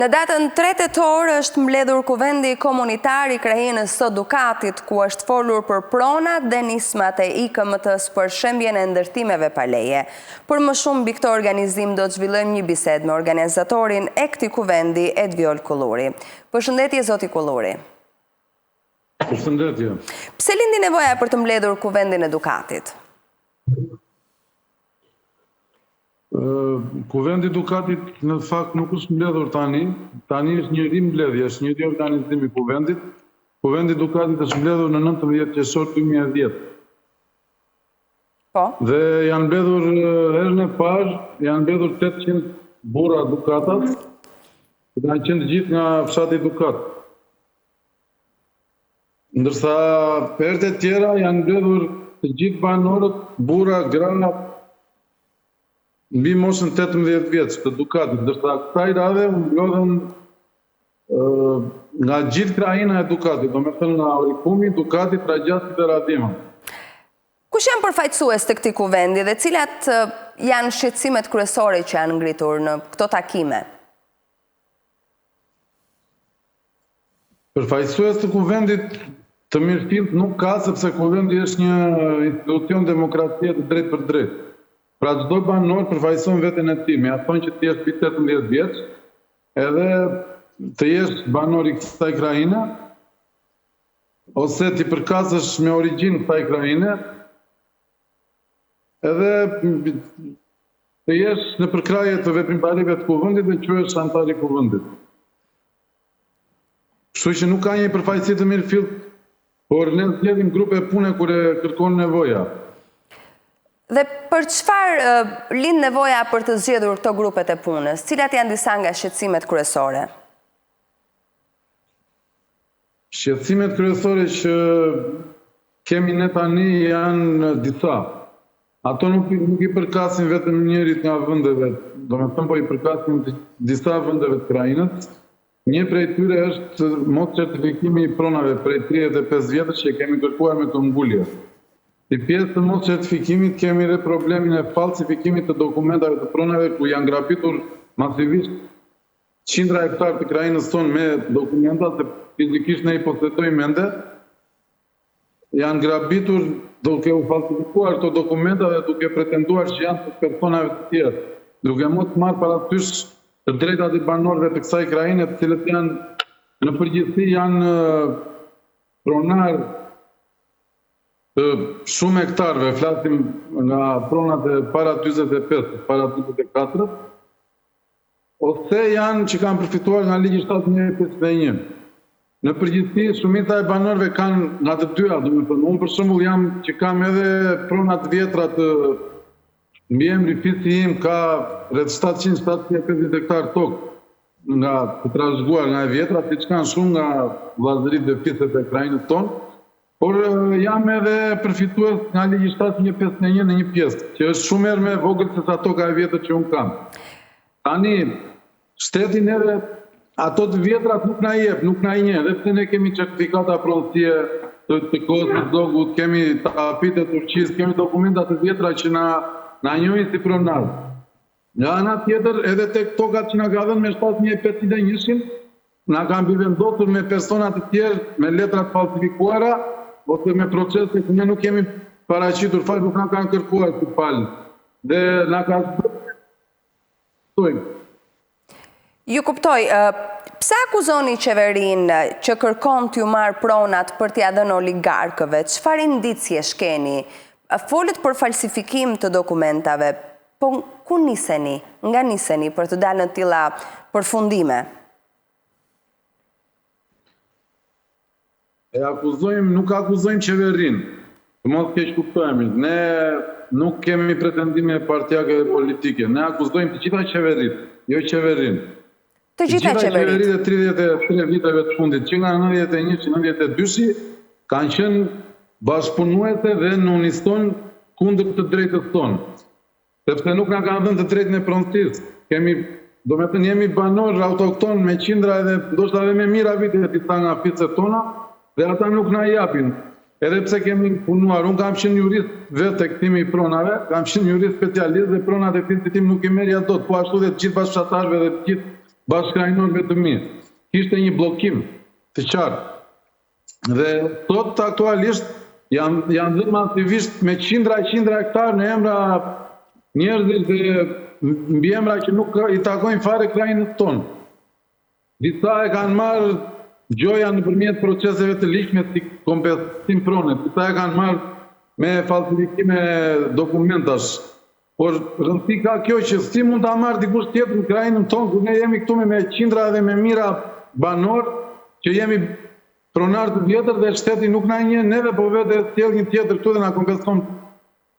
Në datën 3 tetor është mbledhur Kuvendi Komunitar i Krahinës së Dukatit, ku është folur për pronat dhe nismat e IKMT-së për shembjen e ndërtimeve pa leje. Për më shumë mbi këtë organizim do të zhvillojmë një bisedë me organizatorin e këtij kuvendi, Edviol Kulluri. Përshëndetje zoti Kulluri. Përshëndetje. Pse lindi nevoja për të mbledhur Kuvendin e Dukatit? Kuvendi i Dukatit në fakt nuk është mbledhur tani, tani është një rimbledhje, është një riorganizim i Kuvendit. Kuvendi i Dukatit është mbledhur në 19 qershor 2010. Po. Dhe janë mbledhur herën e parë, janë mbledhur 800 burra dukatas, që kanë qenë të gjithë nga fshati Dukat. Ndërsa herët e tjera janë mbledhur të gjithë banorët, burra, gra, mbi moshën 18 vjeç të Dukatit, ndërsa kësaj radhe u mblodhën nga gjithë krahina e Dukatit, domethënë nga Orikumi, Dukati, Tragjasit dhe Radhima. Kush janë përfaqësues të këtij kuvendi dhe cilat janë shqetësimet kryesore që janë ngritur në këto takime? Përfaqësues të Kuvendit të mirëfilltë nuk ka sepse Kuvendi është një institucion demokracie të drejtpërdrejtë. Pra çdo banor përfaqëson veten e tij, mjafton që të jesh mbi 18 vjeç, edhe të jesh banor i kësaj krahine ose t'i përkasësh me origjinë kësaj krahine, edhe të jesh në përkrahje të veprimtarive të Kuvendit dhe quhesh anëtar i Kuvendit. Kështu që nuk ka një përfaqësi të mirëfilltë, por ne zgjedhim grupe pune kur e kërkon nevoja. Dhe për çfarë lind nevoja për të zgjedhur këto grupet e punës? Cilat janë disa nga shqetësimet kryesore? Shqetësimet kryesore që kemi ne tani janë disa. Ato nuk nuk i përkasin vetëm njërit nga vendeve, domethënë po i përkasin disa vendeve të krahinës. Një prej tyre është mos certifikimi i pronave prej 35 vjetësh që kemi kërkuar me këmbëngulje. Si pjesë të mos certifikimit kemi edhe problemin e falsifikimit të dokumentave të pronave ku janë grabitur masivisht qindra hektarë të krahinës sonë me dokumenta se fizikisht ne i posedojmë ende. Janë grabitur duke u falsifikuar këto dokumenta dhe duke pretenduar që janë të personave të tjerë, duke mos marrë parasysh të drejtat e banorëve të kësaj krahine, të cilët janë në përgjithësi janë pronarë të shumë hektarëve, flasim nga pronat e para 45, para 44, Ose janë që kanë përfituar nga ligji 7501. Në përgjithësi, shumica e banorëve kanë nga të dyja, domethënë, unë për shembull jam që kam edhe prona të vjetra të mbiemri fisi im ka rreth 700-750 hektar tokë nga të trashëguar nga e vjetra, siç kanë shumë nga vëllazërit dhe fiset e krahinës tonë, por jam edhe përfitues nga ligji 7501 në një pjesë, që është shumë herë më e vogël se sa toka e vjetër që unë kam. Tani, shteti neve ato të vjetrat nuk na jep, nuk na i njeh, edhe pse ne kemi certifikata pronësie të, të kohës së Zogut, kemi tapitë e Turqisë, kemi dokumenta të vjetra që na na njohin si pronar. Nga ana tjetër, edhe tek tokat që na ka dhënë me 7501-shin, na ka mbivendosur me persona të tjerë, me letra të falsifikuara ose me procese që ne nuk kemi paraqitur fare, nuk na kanë kërkuar si palë. Dhe na ka zbërë Ju kuptoj, pse akuzoni qeverinë që kërkon t'ju marrë pronat për t'ia dhënë oligarkëve? Çfarë indiciesh keni? Folët për falsifikim të dokumentave, po ku niseni, nga niseni për të dalë në tilla përfundime? E akuzojmë, nuk akuzojmë qeverinë, të mos keqkuptohemi. Ne nuk kemi pretendime partiake dhe politike. Ne akuzojmë të gjitha qeveritë, jo qeverinë. Të gjitha qeveritë e 33 viteve të fundit, që nga 91 që 92-shi, kanë qenë bashkëpunuese dhe në unison kundër të drejtës tonë. Sepse nuk na kanë dhënë të drejtën e pronësisë. Kemi, domethënë jemi banorë autoktonë me qindra edhe ndoshta edhe me mijëra vite disa nga fiset tona dhe ata nuk na japin. Edhe pse kemi punuar, unë kam qenë jurist vetë te kthimi i pronave, kam qenë jurist specialist dhe pronat e fisit tim nuk i merrja dot, po ashtu dhe të gjithë bashkëfshatarëve dhe të gjithë. bashkëkrahinorëve të mi. Kishte një bllokim të qartë. Dhe sot aktualisht janë janë dhënë masivisht me qindra e qindra hektarë në emra njerëzish dhe mbiemra që nuk i takojnë fare krahinës tonë. Disa e kanë marrë gjoja nëpërmjet proceseve të ligjshme si kompensim prone, disa e kanë marrë me falsifikime dokumentash. Por rëndësi ka kjo që si mund ta marrë dikush tjetër në krahinën tonë kur ne jemi këtu me me qindra dhe me mijëra banorë që jemi pronarë të vjetër dhe shteti nuk na njeh neve, po vete sjell një tjetër këtu dhe na kompenson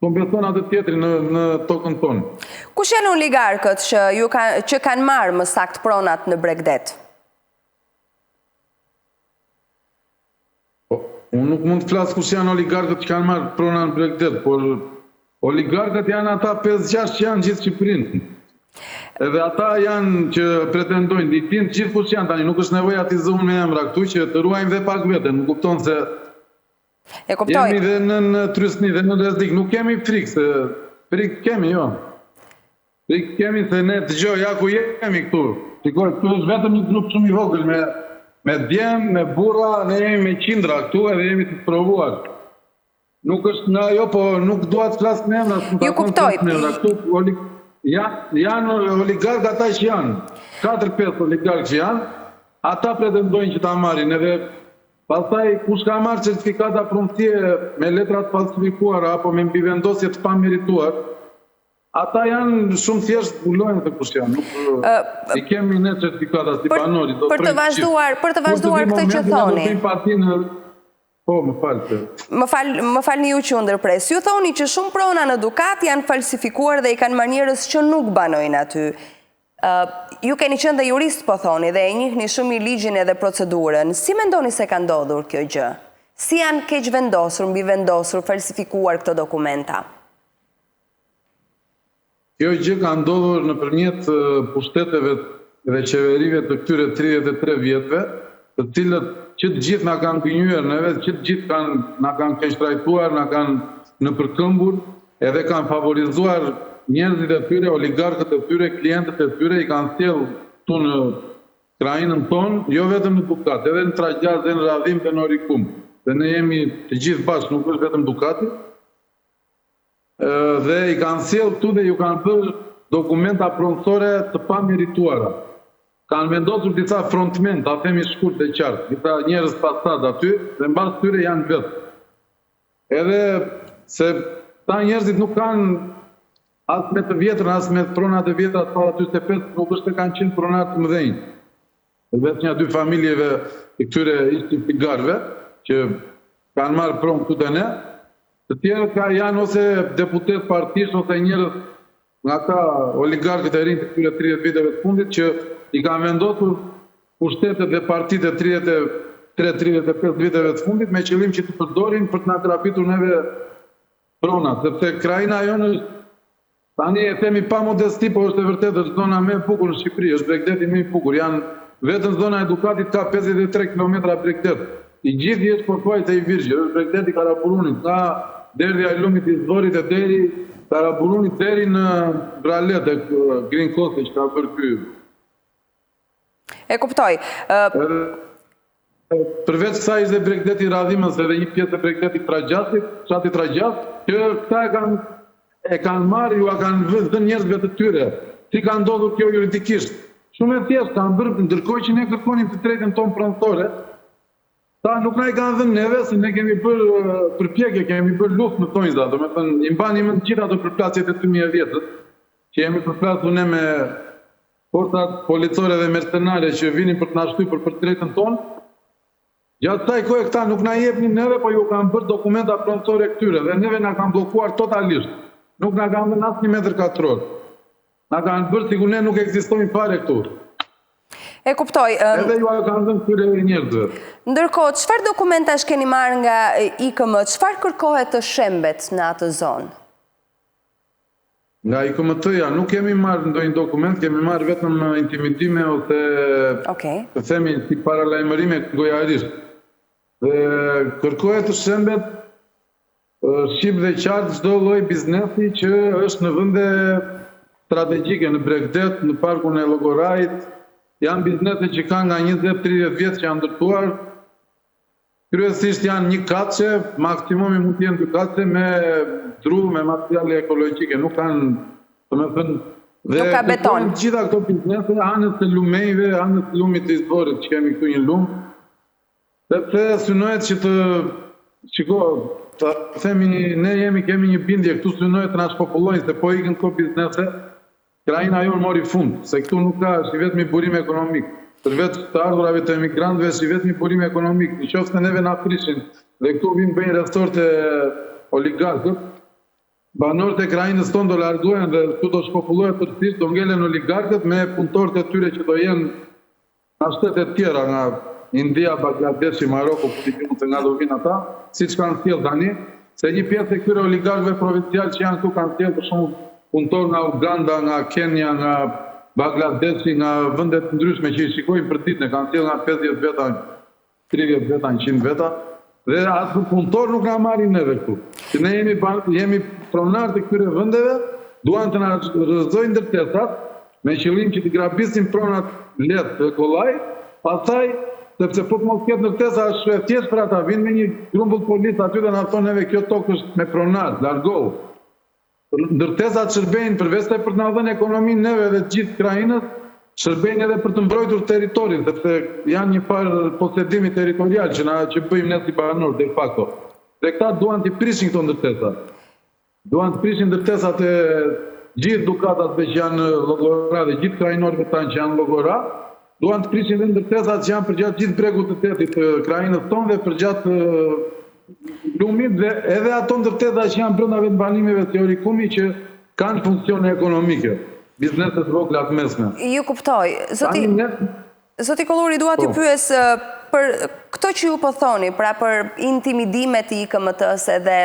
kompenson atë tjetrin në në tokën tonë. Kush janë oligarkët që ju ka, që kanë marrë më saktë pronat në bregdet? Po, unë nuk mund të flas kush janë oligarkët që kanë marrë prona në bregdet, por oligarkët janë ata 5-6 që janë gjithë Shqipërinë. Edhe ata janë që pretendojnë, i dinë gjithë kush janë tani, nuk është nevoja t'i zë unë me emra këtu që të ruajmë dhe pak veten, më kupton se E kuptoj. Jemi dhe në trysni dhe në rrezik, nuk kemi frikë se frikë kemi jo. Frikë kemi se ne dëgjo, ja ku jemi këtu. Shiko, këtu është vetëm një grup shumë i vogël me me djem, me burra, ne jemi me qindra këtu edhe jemi të sprovuar. Nuk është nga ajo, po nuk dua të flas me emra, s'më Ju takon të flas me emra. Këtu oli, ja, janë oligarkë ata që janë. 4-5 oligarkë që janë, ata pretendojnë që ta marrin edhe Pastaj, kush ka marrë certifikata pronësie me letra të falsifikuara apo me mbivendosje të pamerituar, ata janë shumë thjesht zbulohen se kush janë. Nuk i kemi ne certifikata si banorë, do për të vazhduar, për të vazhduar këtë që thoni. Po, më fal. Më fal, më falni ju që ju ndërpres. Ju thoni që shumë prona në Dukat janë falsifikuar dhe i kanë marrë njerëz që nuk banojnë aty. Ju keni qenë dhe jurist po thoni dhe e njihni shumë mirë ligjin edhe procedurën. Si mendoni se ka ndodhur kjo gjë? Si janë keqvendosur, mbivendosur, falsifikuar këto dokumenta? Kjo gjë ka ndodhur nëpërmjet pushteteve dhe qeverive të këtyre 33 vjetëve, të cilët që të gjithë na kanë gënjyer neve, që të gjithë kanë na kanë keqtrajtuar, na kanë nëpërkëmbur, edhe kanë favorizuar njerëzit e tyre, oligarkët e tyre, klientët e tyre, i kanë sjellë këtu në krahinën tonë, jo vetëm në Dukat, edhe në Tragjas, dhe në Radhimë dhe në Orikum. Dhe ne jemi të gjithë bashkë, nuk është vetëm Dukati. Dhe i kanë sjellë këtu dhe ju kanë bërë dokumenta pronësore të pamerituara. Kanë vendosur disa frontmen, ta themi shkurt dhe qartë, disa njerëz fasadë aty dhe mbas tyre janë vetë. Edhe se këta njerëzit nuk kanë as me të vjetrën, as me pronat e vjetra të para 45, nuk është se kanë qenë pronarë të mëdhenj. Veç nja dy familjeve të këtyre ish-çifligarëve që kanë marrë pronë këtu te ne, të tjerët ka janë ose deputetë partish ose njerëz nga ata oligarkët e rinj të këtyre 30 viteve të fundit që i kanë vendosur pushtetet dhe partitë e 33-35 viteve të fundit me qëllim që të përdorin për të na grabitur neve pronat, sepse krahina jonë është tani e themi pa modesti, po është e vërtetë, është zona më e bukur në Shqipëri, është bregdeti më i bukur. Janë vetëm zona e Dukatit ka 53 kilometra bregdet. I gjithi është pothuajse i virgjër, është bregdeti i Karaburunit, nga derdhja e lumit Izvorit e deri Karaburunit deri në Bralet e Green Coast që ka bërë ky. E kuptoj. Përveç kësaj ishte bregdeti i Radhimës edhe një pjesë e bregdetit Tragjasit, fshati Tragjas, që këta e kanë e kanë marrë, jua kanë dhënë njerëzve të tyre. Si ka ndodhur kjo juridikisht? Shumë e thjeshtë, kanë bërë ndërkohë që ne kërkonim të drejtën tonë pronësore, ta nuk na i kanë dhënë neve, se ne kemi bërë përpjekje, kemi bërë luftë në thonjza, domethënë i mbani mend gjithë ato përplasjet e 2010-ës, që jemi përplasur ne me forcat policore dhe mercenare që vinin për të na shtypur për të drejtën tonë. Gjatë kësaj kohe këta nuk na jepnin neve, po ju kanë bërë dokumenta pronësore këtyre dhe neve na kanë bllokuar totalisht. Nuk na kanë dhënë asnjë metër katror. Na kanë bërë sikur ne nuk ekzistojmë fare këtu. E kuptoj. Edhe jua kanë dhënë këtyre njerëzve. Ndërkohë, çfarë dokumentash keni marrë nga IKM? Çfarë kërkohet të shembet në atë zonë? Nga IKMT-ja nuk kemi marrë ndonjë dokument, kemi marrë vetëm intimidime ose okay. të themi si paralajmërime gojarisht. Dhe kërkohet të shembet shqip dhe qartë çdo lloj biznesi që është në vende strategjike, në bregdet, në parkun e Llogorait. Janë biznese që kanë nga 20-30 vjet që janë ndërtuar, kryesisht janë një katëshe, maksimumi mund të jenë dy katëshe me dru, me materiale ekologjike, nuk kanë, domethënë, dhe Nuk ka beton. Të gjitha këto biznese anës së lumenjve, anës së lumit të Izvorit, që kemi këtu një lum, sepse synohet që të shiko, ta themi ne jemi kemi një bindje këtu synohet të na shpopullojnë se po ikën këto biznese, Krahina jonë mori fund, se këtu nuk ka, është i vetmi burim ekonomik. Përveç të ardhurave të emigrantëve është i vetmi burim ekonomik. Në qoftë se neve na prishin dhe këtu vijnë bëjnë resorte oligarkët, banorët e krahinës tonë do largohen dhe këtu do shpopullohet tërësisht, do ngelen oligarkët me punëtorët e tyre që do jenë Nga shtete të tjera, nga India, Bangladeshi, Maroku, ku di unë se nga do vijnë ata, siç kanë sjellë tani, se një pjesë e këtyre oligarkëve provincialë që janë këtu kanë sjellë për shembull punëtorë nga Uganda, nga Kenia, nga Bangladeshi, nga vende të ndryshme që i shikojmë përditë, ne kanë sjellë nga 50 veta, 30 veta, 100 veta, dhe as punëtorë nuk na marrin neve këtu. Që ne jemi, jemi pronarë të këtyre vendeve, duan të na rrëzojnë ndërtesat, me qëllim që të grabisin pronat lehtë dhe kollaj, pastaj, sepse po të mos ketë ndërtesa është e thjeshtë për ata, vijnë me një grumbull policë aty dhe na thonë neve kjo tokë është me pronar, largohu. Ndërtesat shërbejnë përveçse për të na dhënë ekonominë neve dhe të gjithë krahinës, shërbejnë edhe për të mbrojtur territorin, sepse janë një farë posedimi territorial që na që bëjmë ne si banorë de facto. Dhe këta duan t'i prishin këto ndërtesa. Duan të prishin ndërtesat e gjithë dukatasve që janë në Llogora dhe gjithë krahinorëve tanë që janë në Llogora, duan të prishin dhe ndërtesat që janë përgjatë gjithë bregut të detit të krahinës tonë dhe përgjatë lumit dhe edhe ato ndërtesa që janë brenda vendbanimeve si Orikumi që kanë funksione ekonomike, biznese të vogla të mesme. Ju kuptoj. Zoti Zoti Kolluri, dua t'ju po. pyes për këto që ju po thoni, pra për intimidimet e IKMT-së edhe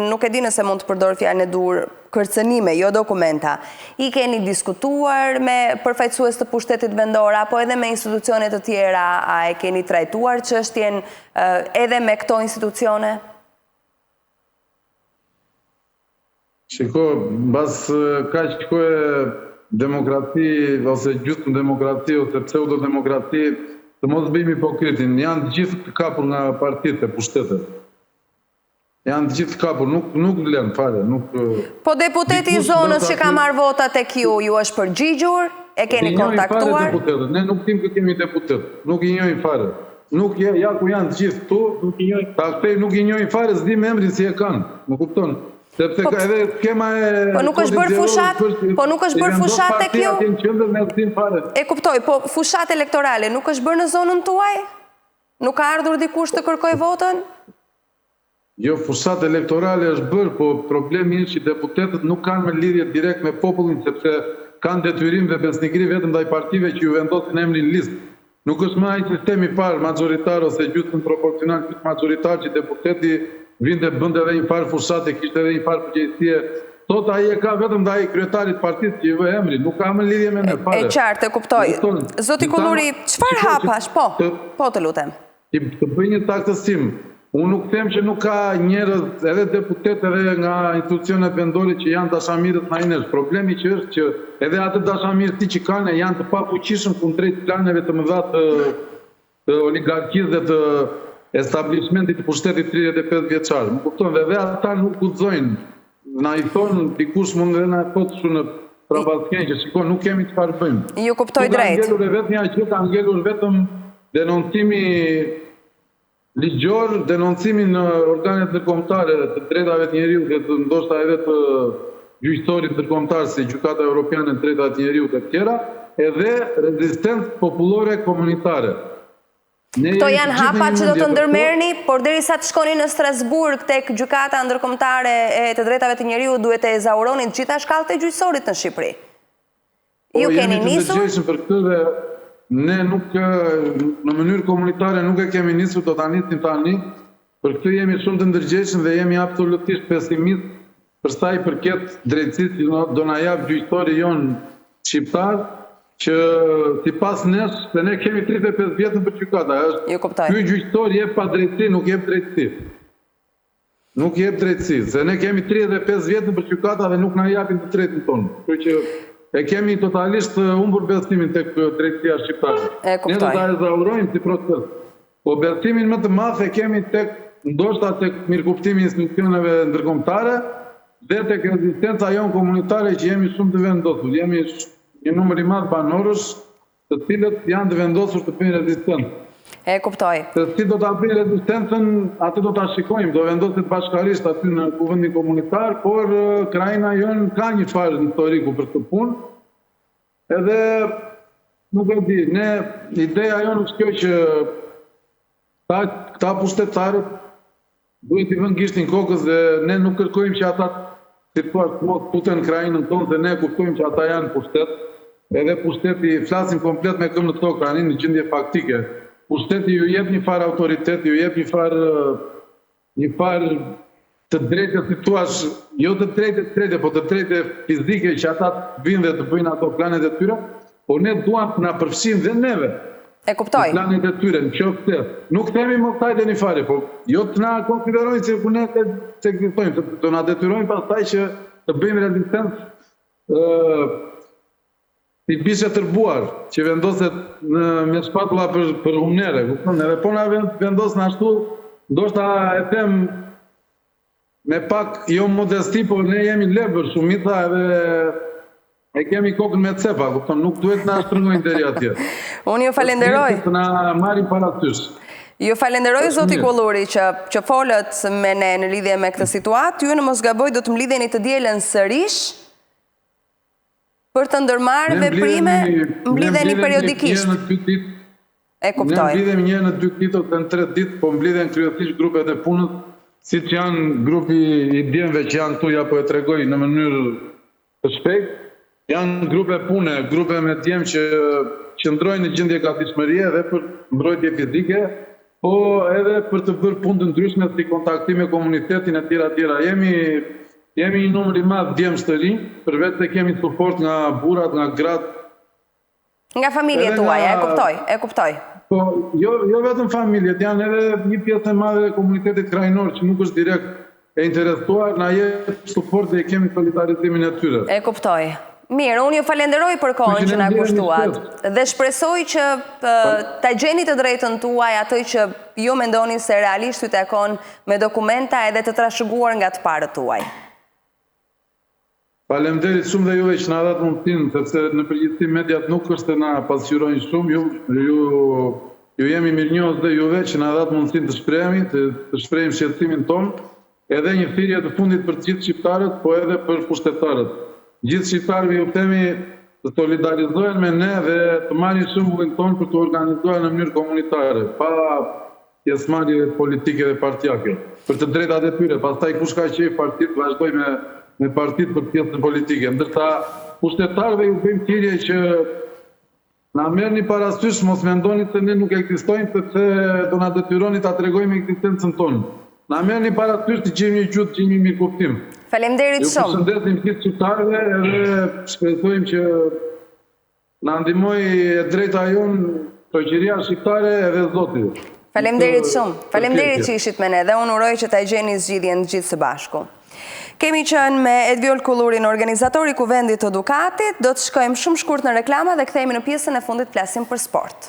nuk e di nëse mund të përdor fjalën e duhur, kërcënime, jo dokumenta. I keni diskutuar me përfaqësues të pushtetit vendor apo edhe me institucione të tjera, a e keni trajtuar çështjen edhe me këto institucione? Shiko, mbas kaq kohe demokraci ose gjysmë demokraci ose pseudodemokraci, të mos bëjmë hipokritin, janë të gjithë të kapur nga partitë e pushtetet. Janë të gjithë të kapur, nuk nuk vlen fare, nuk Po deputeti i zonës që ka marrë vota tek ju, ju është përgjigjur? E keni kontaktuar? Fare deputetët, ne nuk dimë kë kemi deputet, nuk i njohim fare. Nuk je, ja ku janë të gjithë këtu, nuk i njohim. Ta kthej nuk i njohim fare, s'dim emrin si e kanë. Më kupton? Sepse po, edhe skema e Po nuk është bërë fushatë, po nuk është bërë fushatë tek ju. E kuptoj, po fushatë elektorale nuk është bërë në zonën tuaj? Nuk ka ardhur dikush të kërkojë votën? Jo, fushatë elektorale është bërë, po problemi është që deputetët nuk kanë më lidhje direkt me popullin sepse kanë detyrim dhe besnikëri vetëm ndaj partive që ju vendosin emrin në listë. Nuk është më ai sistemi i parë maxhoritar ose gjysmë proporcional gjysmë maxhoritar që deputeti vinte bënte edhe një farë fushate, kishte edhe një farë përgjegjësie. Sot ai e ka vetëm ndaj kryetarit të partisë që i vë emrin, nuk ka më lidhje me ne fare. E qartë, e kuptoj. Zoti Kulluri, çfarë hapash? Po, po të lutem. Të bëj një saktësim, unë nuk them që nuk ka njerëz edhe deputetë edhe nga institucionet vendore që janë dashamirës ndaj nesh. Problemi që është që edhe atë dashamirësi që kanë janë të pafuqishëm kundrejt planeve të mëdha të të oligarkisë dhe të establishmentit të pushtetit 35 vjeçar. Më kupton dhe dhe ata nuk guxojnë. Na i thonë dikush mund dhe na e thotë kështu në prapaskenë që shiko nuk kemi çfarë bëjmë. Ju kuptoj drejt. Ka ngelur e vetmja gjë ka ngelur vetëm denoncimi ligjor, denoncimi në organet ndërkombëtare të drejtave të njeriut dhe të ndoshta edhe të gjyqësorit ndërkombëtar si Gjykata Europiane e të Drejtave të Njeriut e tjera, edhe rezistencë popullore komunitare. Këto janë hapat që do të ndërmerrni, por derisa të shkoni në Strasburg tek Gjykata Ndërkombëtare e të Drejtave të Njeriut duhet të ezauroni të gjitha shkallët e gjyqësorit në Shqipëri. Po, Ju keni nisur? Po, jemi të ndërgjegjshëm për këtë dhe ne nuk në mënyrë komunitare nuk e kemi nisur, do ta nisim tani. Për këtë jemi shumë të ndërgjegjshëm dhe jemi absolutisht pesimistë Për sa i përket drejtësisë që do na japë gjyqësori jonë shqiptar, që sipas nesh, se ne kemi 35 vjet nëpër gjykata, është Ju kuptoj. Ky gjyqësor jep padrejtësi, nuk jep drejtësi. Nuk jep drejtësi, se ne kemi 35 vjet nëpër gjykata dhe nuk na japin të drejtën tonë. Kështu që. e kemi totalisht humbur besimin tek drejtësia shqiptare. E Ne do ta ezaurojmë si proces. Po besimin më të madh e kemi tek ndoshta tek mirëkuptimi i institucioneve ndërkombëtare dhe tek rezistenca jonë komunitare që jemi shumë të vendosur. Jemi një numër i madh banorësh të cilët janë të vendosur të bëjnë rezistencë. E kuptoj. Se si do ta bëjnë rezistencën, atë do ta shikojmë, do vendoset bashkarisht aty në Kuvendin Komunitar, por krahina jonë ka një farë historiku për këtë punë. Edhe nuk e di, ne ideja jonë është kjo që këta, këta pushtetarët Duhet t'i vënë gishtin kokës dhe ne nuk kërkojmë që ata si thua të mos futen në krahinën tonë se ne e kuptojmë që ata janë në pushtet, edhe pushteti flasim komplet me këmbë në tokë tani në gjendje faktike. Pushteti ju jep një farë autoriteti, ju jep një farë një farë të drejte si thuash, jo të drejte të drejte, po të drejte fizike që ata të vinë dhe të bëjnë ato planet e tyre, Po ne duam të na përfshijnë dhe neve. E kuptoj. Në planet e tyre, në qoftë se nuk themi mos hajdeni fare, po jo të na konsiderojnë sikur ne të s'ekzistojmë, sepse do na detyrojnë pastaj që të bëjmë rezistencë ë si bishë e tërbuar që vendoset në me shpatulla për për humnere, kupton? Edhe po na vendosin ashtu, ndoshta e them Me pak jo modesti, por ne jemi lebër, shumica edhe e kemi kokën me cepa, kupton, nuk duhet na shtrëngojnë deri atje. Unë ju falenderoj. Të na marrin parasysh. Ju falenderoj zoti Kulluri që që folët me ne në lidhje me këtë situatë. Ju në mos gaboj do të mblidheni të dielën sërish Për të ndërmarrë veprime, mblidheni periodikisht. Ne mblidhemi një në dy ditë. E kuptoj. Ne mblidhemi një në dy ditë ose në tre ditë, po mblidhen kryesisht grupet e punës, siç janë grupi i djemve që janë këtu, ja po e tregoj në mënyrë të shpejtë. Janë grupe pune, grupe me djem që qëndrojnë në gjendje gatishmërie edhe për mbrojtje fizike, po edhe për të bërë punë të ndryshme si kontaktim me komunitetin e tjera tjera. Jemi Jemi një numër i madh djemsh të rinj, përveç se kemi suport nga burrat, nga gratë. Nga familjet tuaja, e kuptoj, e kuptoj. Po, jo, jo vetëm familjet, janë edhe një pjesë e madhe e komunitetit krahinor që nuk është direkt e interesuar, na jep suport dhe e kemi solidarizimin e tyre. E kuptoj. Mirë, unë ju falenderoj për kohën që na kushtuat dhe shpresoj që ta gjeni të drejtën tuaj atë që ju mendoni se realisht ju takon me dokumenta edhe të trashëguar nga të parët tuaj. Faleminderit shumë dhe juve që na dhatë mundësinë, sepse në përgjithësi mediat nuk është se na pasqyrojnë shumë, ju ju ju jemi mirënjohës dhe juve që na dhatë mundësinë të shprehemi, të, të shprehim shqetësimin tonë Edhe një thirrje të fundit për të gjithë shqiptarët, po edhe për pushtetarët. Gjithë shqiptarëve ju themi të solidarizohen me ne dhe të marrin shembullin tonë për t'u organizuar në mënyrë komunitare, pa pjesëmarrje politike dhe partiake, për të drejtat e tyre, pastaj kush ka qejf partitë të vazhdojë me me partitë për pjesën politike. Ndërsa pushtetarëve ju bëjmë thirrje që Na merrni parasysh, mos mendoni se ne nuk ekzistojmë sepse do na detyroni ta tregojmë ekzistencën tonë. Na merrni parasysh të gjejmë një gjuhë, të gjejmë një mirëkuptim. Faleminderit shumë. Ju përshëndesim gjithë shqiptarëve edhe shpresojmë që na ndihmojë e drejta jonë, shoqëria shqiptare edhe Zoti. Faleminderit shumë. Faleminderit që ishit me ne dhe unë uroj që ta gjeni zgjidhjen të gjithë së bashku. Kemi qenë me Edviol Kullurin, organizator i Kuvendit të Dukatit. Do të shkojmë shumë shkurt në reklama dhe kthehemi në pjesën e fundit flasim për sport.